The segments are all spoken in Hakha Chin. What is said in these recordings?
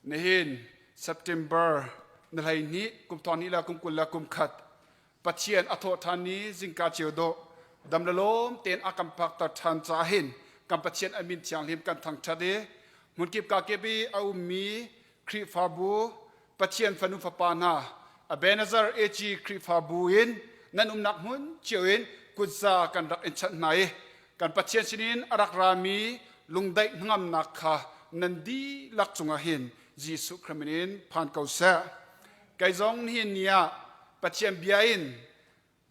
Nihin September ni 12 kum 12 le kum 20 le kum khat Pathian a thawh ṭhan ni zingka cio dawh dam le lawm tein a kan phakter ṭhan caah hin kan Pathian a min thianghlim kan thangṭhat i hmunkip kakip i a ummi Khrihfabu Pathian fanu fapa hna Ebenezer AG Khrihfabu in nan umnak hmun cio in kutza kan rak in chanh hna i kan Pathian sinin a rak rami lungdaih hnangamnak kha nan dihlak cungah hin Jesuh Khrih min in phan ko seh. Kei zong nihin ni ah Pathian bia in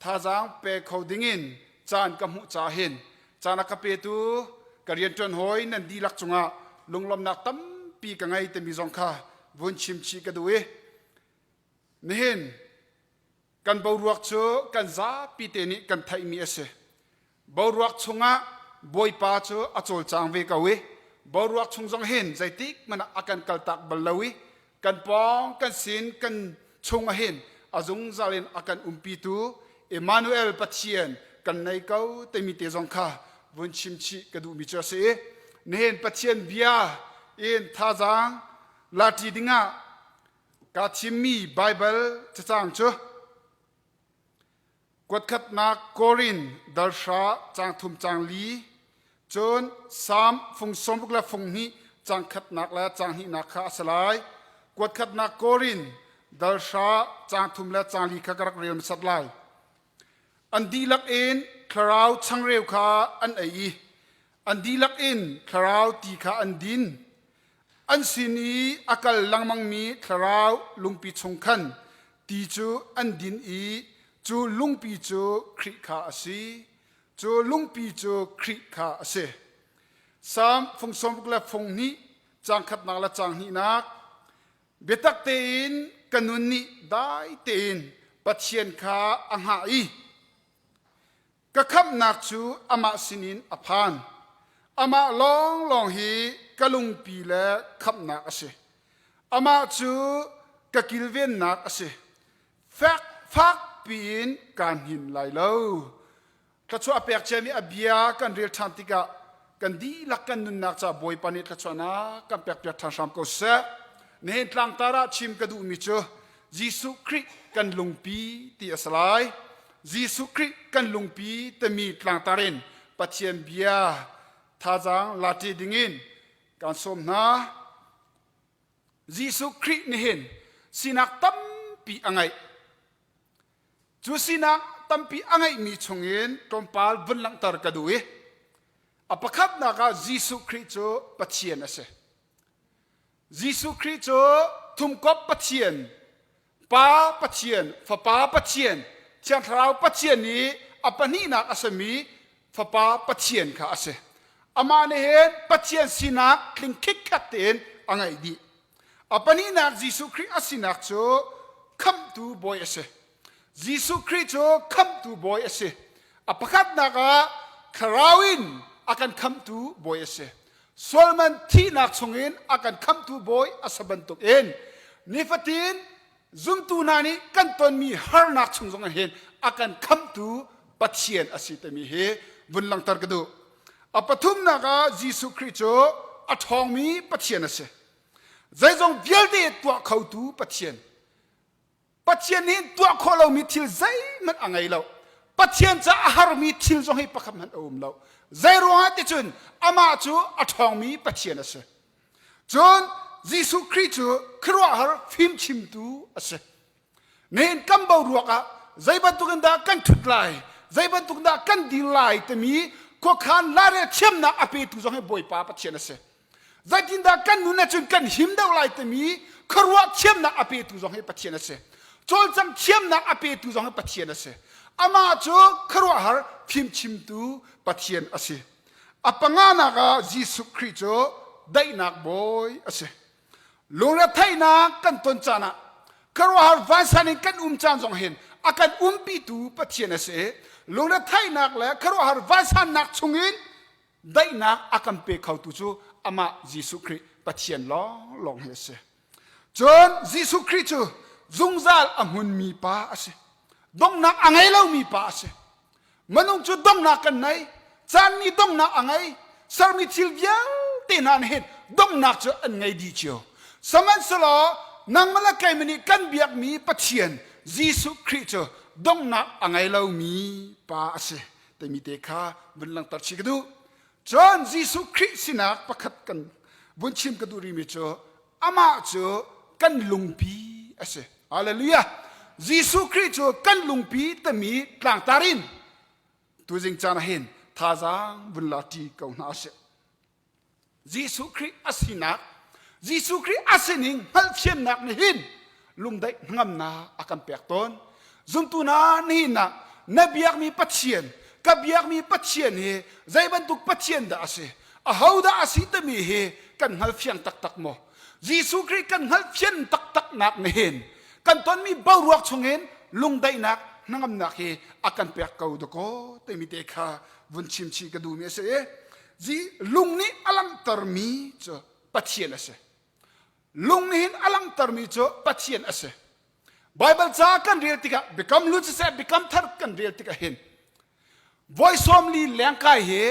thazaang pe kho dingin caan ka hmuh caah hin caan a ka petu ka rianṭuan hawi nan dihlak cungah lunglawmhnak tampi ka ngei timi zong kha vun chim chih ka duh i nihin kan boruak cu kan zapi te nih kan theihmi a si. Boruak chungah Bawipa cu a cawlcang ve ko i boruak chung zong hin zeitik hmanh ah a kan kaltak bal lo i kan pawng kan sin kan chung ah hin a zungzal in a kan umpitu Emmanuel Pathian kan nei ko timi te zong kha vun chim chih ka duhmi cu a si i nihin Pathian bia in thazaang lati dingah kaa thimmi Baibal cacang cu Kuatkhatnak Korin dal hra caang thum caang li cun Salm fung 60 le fung hnih caang khatnak le caang hnihnak kha a si lai. Kuatkhatnak Korin dal hra caang thum le caang li kha ka rak rel hmasat lai. An dihlak in thlarau changreu kha an ei i an dihlak in thlarau ti kha an din. An sin i a kal lengmangmi thlarau lungpi chung khan ti cu an din i cu lungpi cu Khrih kha a si. Cu lungpi cu Khrih kha a si. Salm fung 60 le fung hnih caang khatnak le caang hnihnak biatak tein ka nun nih dai tein Pathian kha a hngah i Ka khamhnak cu amah sinin a phan. Amah lawnglawng hi ka lungpi le khamhnak a si. Amah cu ka kilvennak a si. Fek fak piin kaa hnin lai lo. Thluachuah a pek ciami a bia kan rel ṭhan tikah kan dihlak kan nunnak ca Bawipa nih thluachuahnak kan pekpiak ṭhan hram ko seh. Nihin tlangtar ah chim ka duhmi cu Jesuh Khrih kan lungpi ti a si lai. Jesuh Khrih kan lungpi timi tlangtar in Pathian bia thazaang lati dingin kan sawm hna. Jesuh Khrih nihin sinak tampi a ngeih. Cu sinak tampi a ngeihmi chungin tlawmpal vun langhter ka duh i a pakhatnak ah Jesuh Khrih cu Pathian a si. Jesuh Khrih cu thumkop Pathian, Pa Pathian, Fapa Pathian, Thiang Thlarau Pathian i a pahnihnak a simi Fapa Pathian kha a si. Amah nih hin Pathian sinak tling khikkhat tein a ngeih dih. A pahnihnak Jesuh Khrih a sinak cu khamhtu bawi a si. Jesuh Khrih cu khamhtu bawi a si. A pakhatnak ah thlarau in a kan khamhtu bawi a si. Sualman thihnak chungin a kan khamhtu bawi a si bantukin nifatin zumtu hna nih kan tonmi harnak chung zong hin a kan khamhtu Pathian a si timi hi vun langhter ka duh. A pathumnak ah Jesuh Khrih cu a ṭhawngmi Pathian a si. Zeizong vialte tuah khotu Pathian. Pathian nih tuah khawh lomi thil zeihmanh a ngei lo. Pathian ca a harmi thil zong hi pakhat hmanh a um lo. Zei ruangah ti cun amah cu a ṭhawngmi Pathian a si. Cun Jesuh Khrih cu khuaruahhar fimchimtu a si. Nihin kan boruak ah zei bantuk in dah kan ṭhut lai, zei bantuk dah kan dir lai timi khuakhan lairel thiamnak a petu zong hi Bawipa Pathian a si. Zeitindah kan nun ahcun kan him deuh lai timi khuaruah thiamnak a petu zong hi Pathian a si. Cawlcangh thiamnak a petu zong hi Pathian a si. Amah cu khuaruahhar fimchimtu Pathian a si. A panganak ah Jesuh Khrih cu daihnak bawi a si. Lungretheihnak kan ton caan ah khuaruahhar vansan in kan um caan zong hin a kan umpitu Pathian a si. Lungretheihnak le khuaruahhar vansannak chungin daihnak a kan pe khotu cu amah Jesuh Khrih Pathian lawnglawng hi a si. Cun Jesuh Khrih cu zungzal a hmunmi pa a si. Donghnak a ngei lomi pa a si. Minung cu donghnak kan nei, caan nih donghnak a ngei, sermi thil vialte hna nih hin donghnak cu an ngei dih cio. Sihmanhsehlaw nangmah le keimah nih kan biakmi Pathian Jesuh Khrih cu donghnak a ngei lomi pa a si timi te kha vun langhter chih ka duh. Cun Jesuh Khrih sinak pakhat kan vun chim ka duh rihmi cu amah cu kan lungpi a si. Hallelujah! Jesuh Khrih cu kan lungpi timi tlangtar in tuzing caan ah hin thazaang vun la ṭi ko hna usih. Jesuh Khrih a sinak Jesuh Khrih a sining hngalhthiamnak nih hin lungdaih hnangamnak a kan pek tawn. Zumtu hna nihin ah na biakmi Pathian ka biakmi Pathian hi zei bantuk Pathian dah a si aho dah a si timi hi kan hngalfiang taktak maw? Jesuh Khrih kan hngalhfian taktaknak nih hin kan tonmi boruak chungin lungdaihnak hnangamnak hi a kan pek ko dakaw timi te kha vun chim chih ka duhmi a si i lung nih a langhtermi cu Pathian a si. Lung nih hin a langhtermi cu Pathian a si. Baibal ca kan rel tikah biakam hlun siseh biakam thar kan rel tikah hin voi sawmli lengkai hi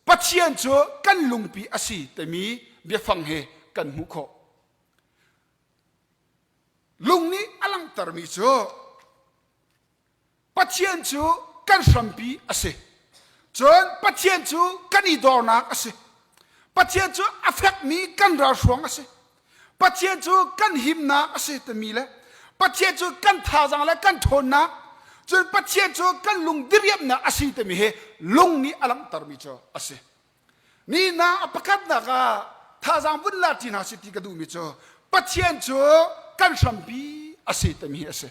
Pathian cu kan lungpi a si timi biafang hi kan hmuh khawh. Lung nih a langhtermi cu Pathian cu kan hrampi a si. Cun Pathian cu kan i dornak a si. Pathian cu a fekmi kan ralhruang a si. Pathian cu kan himnak a si timi le Pathian cu kan thazaang le kan ṭhawnnak cun Pathian cu kan lung diriamnak a si timi hi lung nih a langhtermi cu a si. Ni na a pakhatnak ah thazaang vun la ṭi hna si ti ka duhmi cu Pathian cu kan hrampi a si timi hi a si.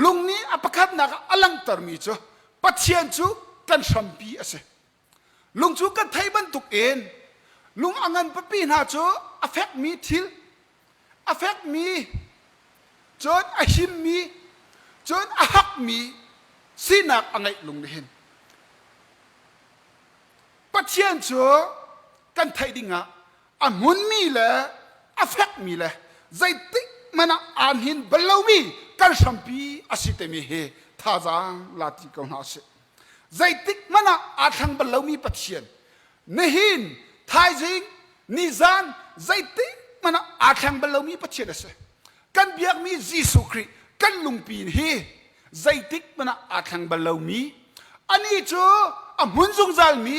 Lung nih a pakhatnak ah a langhtermi cu Pathian cu kan hrampi a si. Lung cu kan theih bantuk in lung a ngan pipi hna cu a fekmi thil, a fekmi, cun a himmi, cun a hakmi sinak a ngeih lung nih hin Pathian cu kan theih dingah a hmunmi le a fekmi le zeitik hmanh ah aa hnin bal lomi kan hrampi a si timi hi thazaang la ti ko hna usih. Zeitik hmanh ah aa thleng bal lomi Pathian nihin thaizing nizan zeitik hmanh ah aa thleng bal lomi Pathian a si. Kan biakmi Jesuh Khrih kan lungpi hi zeitik hmanh ah aa thleng bal lomi anih cu a hmun zungzalmi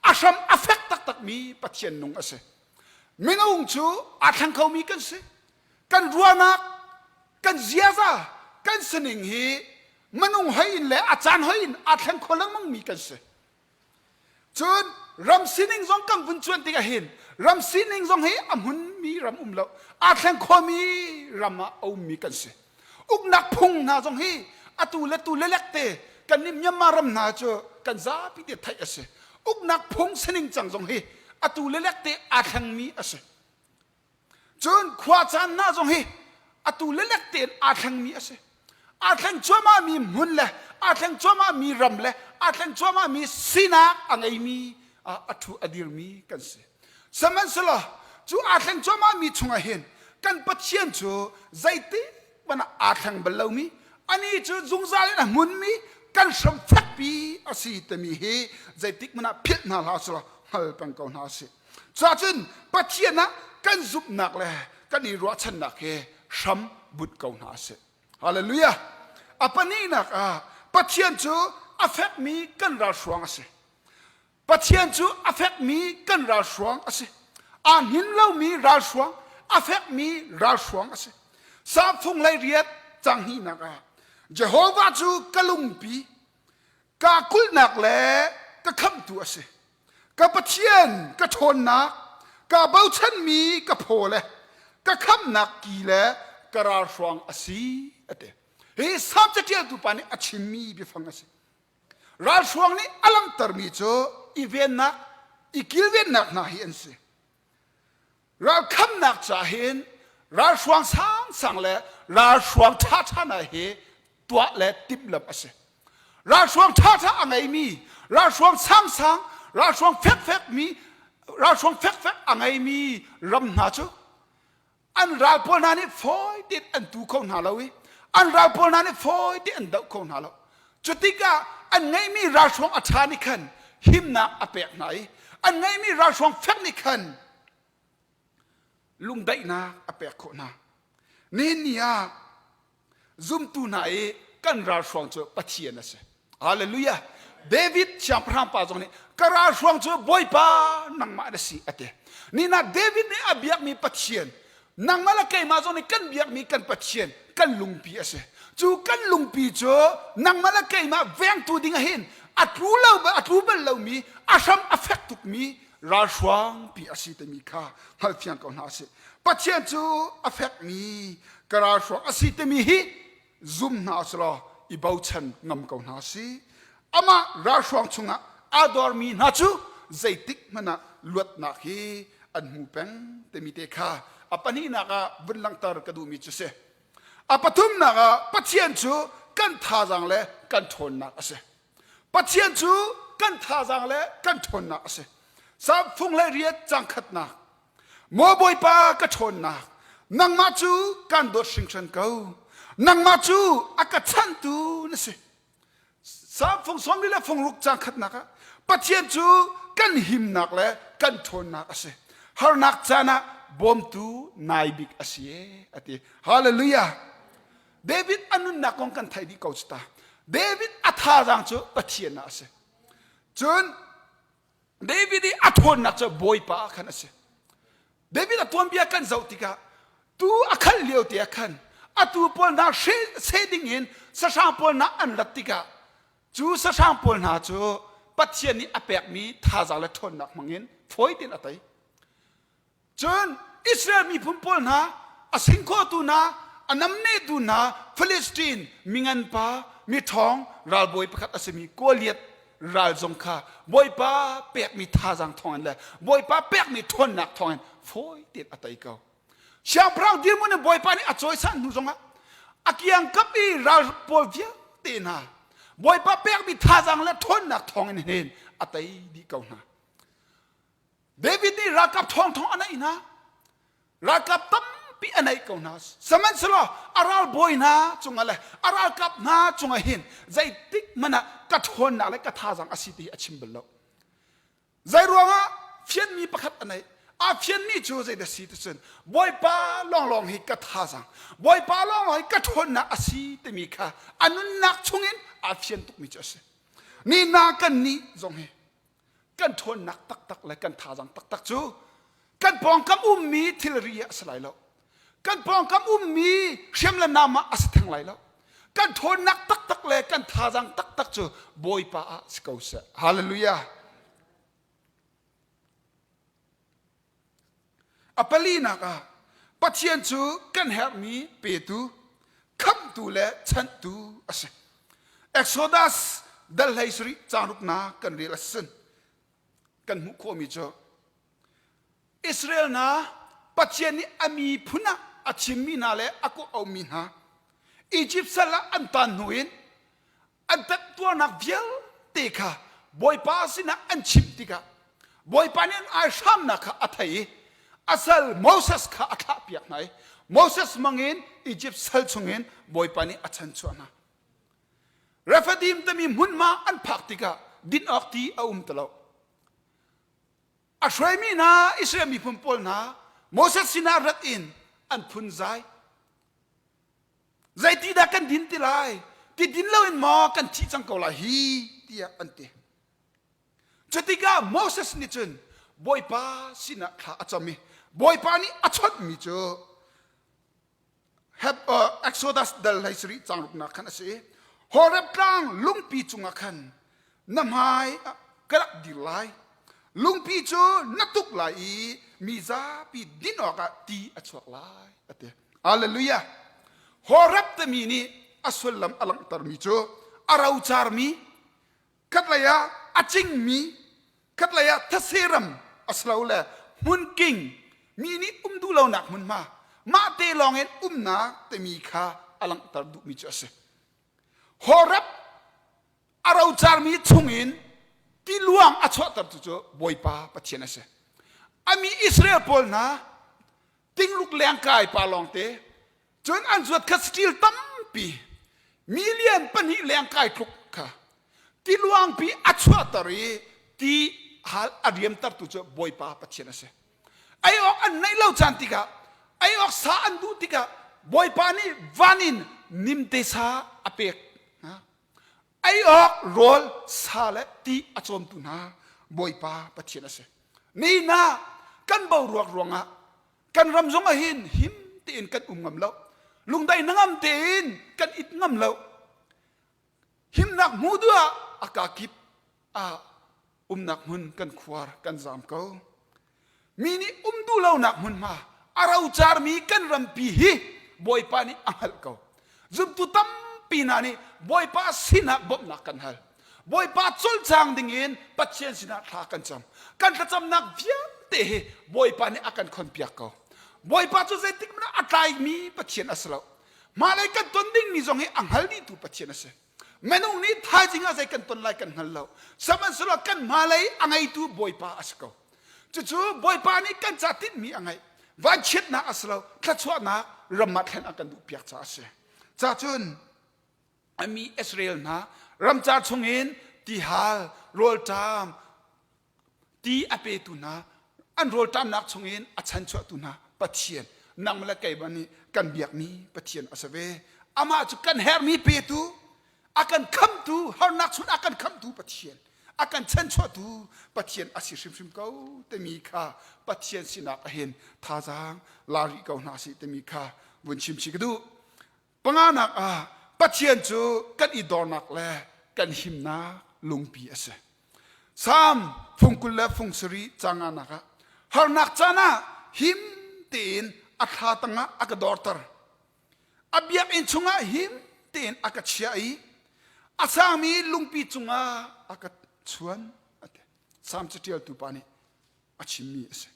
a hram a fek taktakmi Pathian nung a si. Minung cu aa thleng khomi kan si. Kan ruahnak, kan ziaza, kan sining hi minung hoi in le a caan hoi in aa thleng kho lengmangmi kan si. Cun ram sining zong kan vun cuanh tikah hin ram sining zong hi a hmunmi ram um lo aa thleng khomi ram ah a ummi kan si. Uknak phung hna zong hi atu le tu lelek te kan nih Myanmar ram hna cu kan zapi te theih a si. Uknak phung sining cang zong hi atu lelek te aa thlengmi a si. Cun khua caan hna zong hi atu lelek tein aa thlengmi a si. Aa thleng cuahmahmi hmun le aa thleng cuahmahmi ram le aa thleng cuahmahmi sinak a ngeimi a ṭhu a dirmi kan si. Sihmanhsehlaw cu aa thleng cuahmahmi chungah hin kan Pathian cu zeitik hmanh ah aa thleng bal lomi anih cu zungzal in a hmunmi kan hram fekpi a si timi hi zeitik hmanh ah philh hna hlah selaw hngal peng ko hna sih. Cuahcun Pathian ah kan zumhnak le kan i ruahchannak hi hram bunh ko hna sih. Hallelujah. A pahnihnak ah Pathian cu a fekmi kan ralhruang a si. Pathian cu a fekmi kan ralhruang a si. Aa hnin lomi ralhruang, a fekmi ralhruang a si. Sahfung lei riat cang hnihnak ah Jehovah cu ka lungpi, ka kulhnak le ka khamhtu a si. Ka Pathian ka ṭhawnnak, ka bochanmi ka phaw le ka khamhnak ki le ka ralhruang a si a ti. Hi Salm caṭialtu pa nih a chimmi biafang a si. Ralhruang nih a langhtermi cu i vennak, i kilvennak hna hi an si. Ralkhamnak ca hin ralhruang sangsang le ralhruang ṭhaṭha hna hi tuah le timhlamh a si. Ralhruang ṭhaṭha a ngeimi, ralhruang sangsang, ralhruang fekfekmi, ralhruang fekfek a ngeimi ram hna cu an ral pawl hna nih fawi tein an tu kho hna lo i an ral pawl hna nih fawi tein an doh kho hna lo. Cutikah an ngeihmi ralhruang a ṭha nih khan himnak a pek hna i an ngeihmi ralhruang fek nih khan. Lungdaihnak a pek khawh hna. Nihin ni ah zumtu hna i kan ralhruang cu Pathian a si. Hallelujah. David siangpahrang pa zong nih ka ralhruang cu Bawipa nangmah na si a ti. Nina David nih a biakmi Pathian nangmah le keimah zong nih kan biakmi kan Pathian kan lungpi a si. Cu kan lungpi cu nangmah le keimah vengtu ding ah hin a tlu lo a tlu bal lomi a hram a fek tukmi ralhruangpi a si timi kha hngalfiang ko hna sih. Pathian cu a fekmi ka ralhruang a si timi hi zum hna usih i bochan ngam ko hna sih. Amah ralhruang chungah aa dormi hna cu zeitik hmanh ah luatnak hi an hmu peng timi te kha a pahnihnak ah vun langhter ka duhmi cu si. A pathumnak ah Pathian cu kan thazaang le kan ṭhawnnak a si. Pathian cu kan thazaang le kan ṭhawnnak a si. Salm fung le riat cang khatnak. Maw Bawipa ka ṭhawnnak, nangmah cu kan dawt hringhran ko. Nangmah cu a ka chanhtu na si. Salm fung sawmli le fung ruk cang khatnak ah Pathian cu kan himnak le kan ṭhawnnak a si. Harnak caan ah bawmtu nai bik a si e, a ti. Hallelujah. David a nunnak kong kan theih dih ko cu ta. David a thazaang cu Pathian ah a si. Cun David i a ṭhawnnak cu Bawipa ah khan a si. David a tuanbia kan zoh tikah tu a khalh lio te ah khan atu pawl hna seh ding in sahrang pawl hna an rat tikah cu sahrang pawl hna cu Pathian nih a pekmi thazaang le ṭhawnnak hmangin fawi tein a tei. Cun Israel miphun pawl hna a singkhawtu hna a namnehtu hna Philistine minganpa miṭhawng ralbawi pakhat a simi Goliath ral zong kha Bawipa pekmi thazaang thawngin le Bawipa pekmi ṭhawnnak thawngin fawi tein a tei ko. Siangpahrang dirhmun in Bawipa nih a cawisan hnu zongah a kiangkap i ral pawl vialte hna Bawipa pekmi thazaang le ṭhawnnak thawngin hin a tei dih ko hna. David nih ralkap ṭhawngṭhawng a neih hna. Ralkap tampi a neih ko hna. Sihmanhsehlaw a ralbawi hna cungah le a ralkap hna cungah hin zeitik hmanh ah ka ṭhawnnak le ka thazaang a si ti hi a chim bal lo. Zei ruangah fianmi pakhat a neih. A fianmi cu zeidah si ti cun Bawipa lawnglawng hi ka thazaang, Bawipa lawnglawng hi ka ṭhawnnak a si timi kha a nunnak chungin aa fian tukmi cu a si. Ni na kan nih zong hi kan ṭhawnnak taktak le kan thazaang taktak cu kan pawngkam ummi thilri ah a si lai lo kan pawngkam ummi hriam le nam ah a si theng lai lo kan ṭhawnnak taktak le kan thazaang taktak cu Bawipa ah si ko seh hallelujah A palinak ah Pathian cu kan herhmi petu, khamhtu le chanhtu a si. Exodus dal hlei sarih caang ruknak kan rel a sin kan hmuh khawhmi cu Israel hna Pathian nih a miphun ah a chimmi hna le a kawh aumi hna Egypt sal ah an tan hnu in an temtuarnak vialte kha Bawipa sinah an chimh tikah Bawipa nih an aihramnak kha a thei i a sal Moses kha a thlahpiak hna i Moses hmangin Egypt sal chungin Bawipa nih a chanchuah hna. Rephidim timi hmunhma an phak tikah din awk ti a um ti lo. A hruaimi hna Israel miphun pawl hna Moses sinah rat in an phunzai. Zeiti dah kan din ti lai? Ti din loin maw kan thih cang ko lai hi? tiah an ti. Cutikah Moses nih cun Bawipa sinah thla a cam i Bawipa nih a chawnhmi cu Exodus dal hlei sarih cang ruknak khan a si i Horeb tlang lungpi cungah khan na hmai ah ka rak dir lai lungpi cu na tuk lai i mi zapi din awkah ti a chuak lai a ti Hallelujah Horeb timi nih a sullam a langhtermi cu a rocarmi khatlei ah a cingmi khatlei ah thase ram a si lo le hmunking mi nih um duh lonak hmunhma mah te lawng in umnak timi kha a langhter duhmi cu a si Horeb a rocarmi chungin tiluang a chuahtertu cu Bawipa Pathian a si. A mi Israel pawl hna tingruk lengkai pa lawngte cun an zuat kha steel tampi million pahnih lengkai tluk kha tiluangpi a chuahter i ti hal a riamtertu cu Bawipa Pathian a si. Ei awk an neih lo caan tikah, ei awk sa an duh tikah Bawipa nih van in nimte sa a pek hna. Ei awk rawl sa le ti a cawmtu hna Bawipa Pathian a si. Ni na kan boruak ruangah kan ram zong ah hin him tein kan um ngam lo. Lungdai hnangam tein kan it ngam lo. Himnak hmu duh ah a kakip ah umnak hmun kan khuar kan zaam ko. Mi nih um duh lonak hmunhma a rocarmi kan rampi hi Bawipa nih a hngalh ko. Zumtu tampi hna nih Bawipa sinah bawmhnak kan hal. Bawipa cawlcang dingin Pathian sinah thla kan cam. Kan thlacamnak vialte hi Bawipa nih a kan khonpiak ko. Bawipa cu zeitik hmanh ah a tlaimi Pathian a si lo. Hmailei kan ton dingmi zong hi a hngal dihtu Pathian a si. Minung nih thaizing ah zei kan ton lai kan hngal lo. Sihmanhsehlaw kan hmalei a ngeitu Bawipa a si ko. Cucu Bawipa nih kan ca tinhmi a ngeih. Vanchiatnak a si lo, thluachuahnak ram ah thlen a kan duhpiak caah a si. Cacun a mi Israel hna ramcar chungin tihal, rawlṭam, ti a petu hna an rawlṭamnak chungin a chanchuahtu hna Pathian nang le keimah nih kan biakmi Pathian a si ve amah cu kan herhmi petu a kan khamtu harnak chung a kan khamtu Pathian a kan chanchuahtu Pathian a si hrimhrim ko timi kha Pathian sinak ahin thazaang la rih ko hna si timi kha vun chim chih ka duh Panganak ah Pathian cu kan i dornak le kan himnak lungpi a si. Salm fung 20 le fung sarih canganak ah harnak caan ah him tein a thla tangah a ka dorter. A biakinn chungah him tein a ka chiah i a sangmi lungpi cungah a ka chuan. A ti. Salm caṭialtu pa nih a chimmi a si.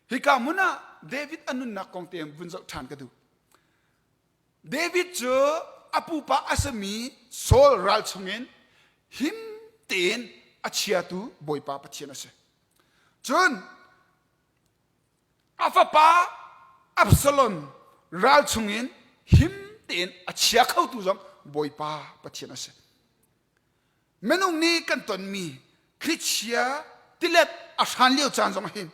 Hika hmun ah David a nunnak kong te vun zoh ṭhan ka duh. David cu a pupa a simi Saul ral chungin him tein a chiatu Bawipa Pathian a si. Cun a fapa Absalom ral chungin him tein a chia khotu zong Bawipa Pathian a si. Minung nih kan tonmi thlichia tilet a hran lio caan zong hin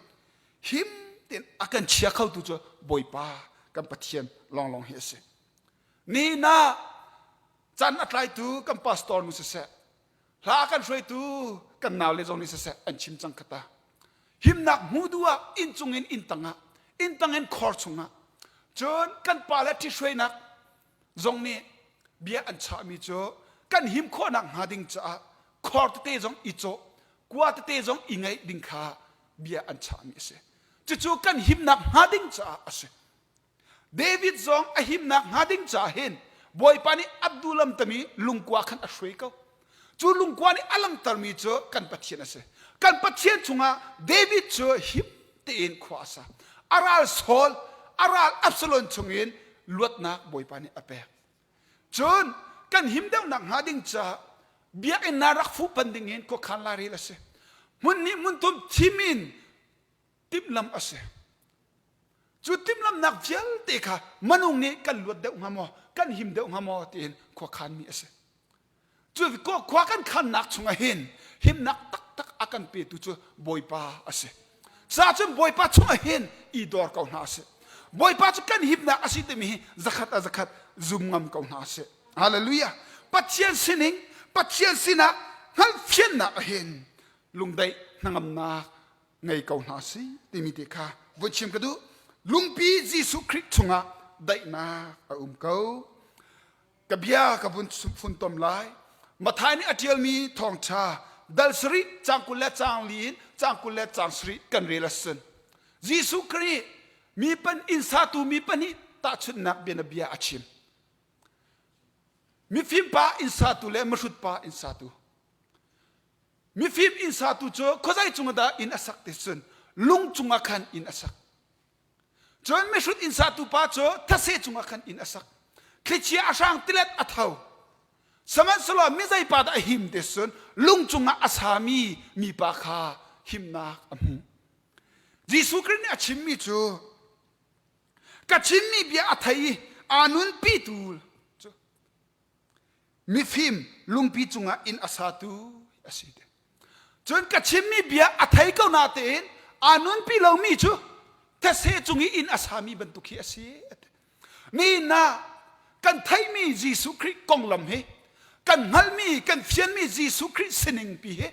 him tein a kan chia khotu cu Bawipa kan Pathian lawnglawng hi a si. Nihin ah caan a tlaitu kan pastor nu siseh, hla a kan hruaitu kan naule zong nih siseh an chim cang khata. Himnak hmu duh ah inn cung in inn tang ah, inn tang in khor chung ah, cun kan pa le ṭhihruainak zong nih bia an chahmi cu kan him khawhnak hnga ding caah khor tete zong i cawh kua tete zong i ngeih ding kha bia an chahmi a si cucu kan himnak hnga ding caah a si David zong a himnak hnga ding caah hin Bawipa nih Abdullam tami lungkua khan a hruai ko cu lungkua nih a langhtermi cu kan Pathian a si kan Pathian chungah David cu him tein khua a sa a ral Saul a ral Absalom chungin luatnak Bawipa nih a pek cun kan him deuhnak hnga ding caah biakinn na rak fuhpan ding in khuakhan lairel a si hmun hnih hmun thum thim in timhlamh a si cu timhlamhnak vialte kha manung nih kan luat deuh hnga maw kan him deuh hnga maw tiin khuakhanmi a si Cu khua kan khannak chungah hin himnak taktak a kan petu cu Bawipa a si. Ca cun Bawipa chungah hin i dor ko hna sih. Bawipa cu kan himnak a si timi hi zakhat a zakhat zum ngam ko hna sih. Hallelujah. Pathian sining, Pathian sinah hngalhfiannak ah hin lungdaih hnangamnak ngei ko hna si timi te kha voi chim ka duh. Lungpi Jesuh Khrih chungah daihnak a um ko. Ka bia ka vun funtom lai. Matthai nih a ṭialmi thawngṭha dal sarih caang 20 le caang li in caang 20 le caang sarih kan rel ahcun Jesuh Khrih mi pan inn satu mi pahnih tahchunhnak bianabia a chim. Mifim pa inn satu le mihrut pa inn satu. Mifim inn satu cu khuazei cungah dah inn a sak ti cun lung cungah khan inn a sak. Cun mihrut inn satu pa cu thase cungah khan inn a sak. Thlichia a hrang tilet a tho. Sihmanhsehlaw mizei pa dah a him te cun lung cungah a sami mipa kha himnak a hmu. Jesuh Khrih nih a chimmi cu ka chimmi bia a thei i aa nunpitu cu mifim lungpi cungah inn a satu a si te. Cun ka chimmi bia a thei ko natein aa nunpi lomi cu. Thetse cung i inn a sami bantuk hi a si. Mi na kan theihmi Jesuh Khrih konglam hi kan hngalhmi kan fianmi Jesuh Khrih sining pi hi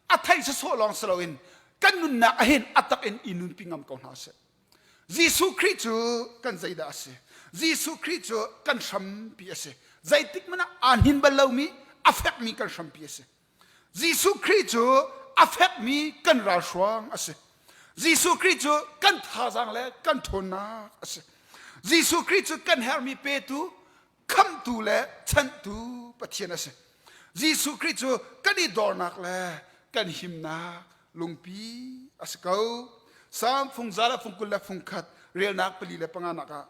a theih sawsawh lawng si loin kan nunnak ahin a tak in i nunpi ngam ko hna sih. Jesuh Khrih cu kan zeidah a si? Jesuh Khrih cu kan hrampi a si. Zeitik hmanh ah aa hnin bal lomi a fekmi kan hrampi a si. Jesuh Khrih cu a fekmi kan ralhruang a si. Jesuh Khrih cu kan thazaang le kan ṭhawnnak a si. Jesuh Khrih cu kan herhmi petu, khamhtu le chanhtu Pathian a si. Jesuh Khrih cu kan i dornak le kan himnak lungpi a si ko. Salm fung za le fung 20 le fung khat relnak pali le panga nak ah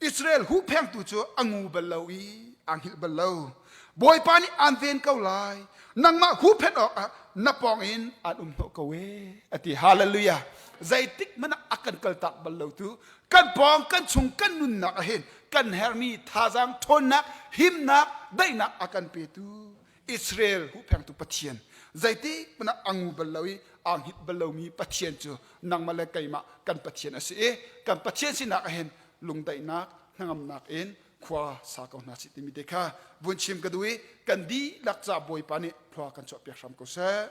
Israel huhphengtu cu a ngu bal lo i aa hngilh bal lo. Bawipa nih aan ven ko lai. Nangmah huhphenh awkah na pawng in aan um hnawh ko e a ti. Hallelujah. Zeitik hmanh ah a kan kaltak bal lo tu kan pawng kan chung kan nunnak ah hin kan hermi thazaang ṭhawnnak himnak daihnak a kan petu Israel huhphengtu Pathian zeitik hmanh ah a ngu bal lo i aa hngilh bal lomi Pathian cu nangmah le keimah kan Pathian a si i kan Pathian sinak ah hin lungdaihnak hnangamnak in khua sa ko hna sih timi te kha vun chim ka duh i kan dihlak ca Bawipa nih khua kan chuahpiak hram ko seh.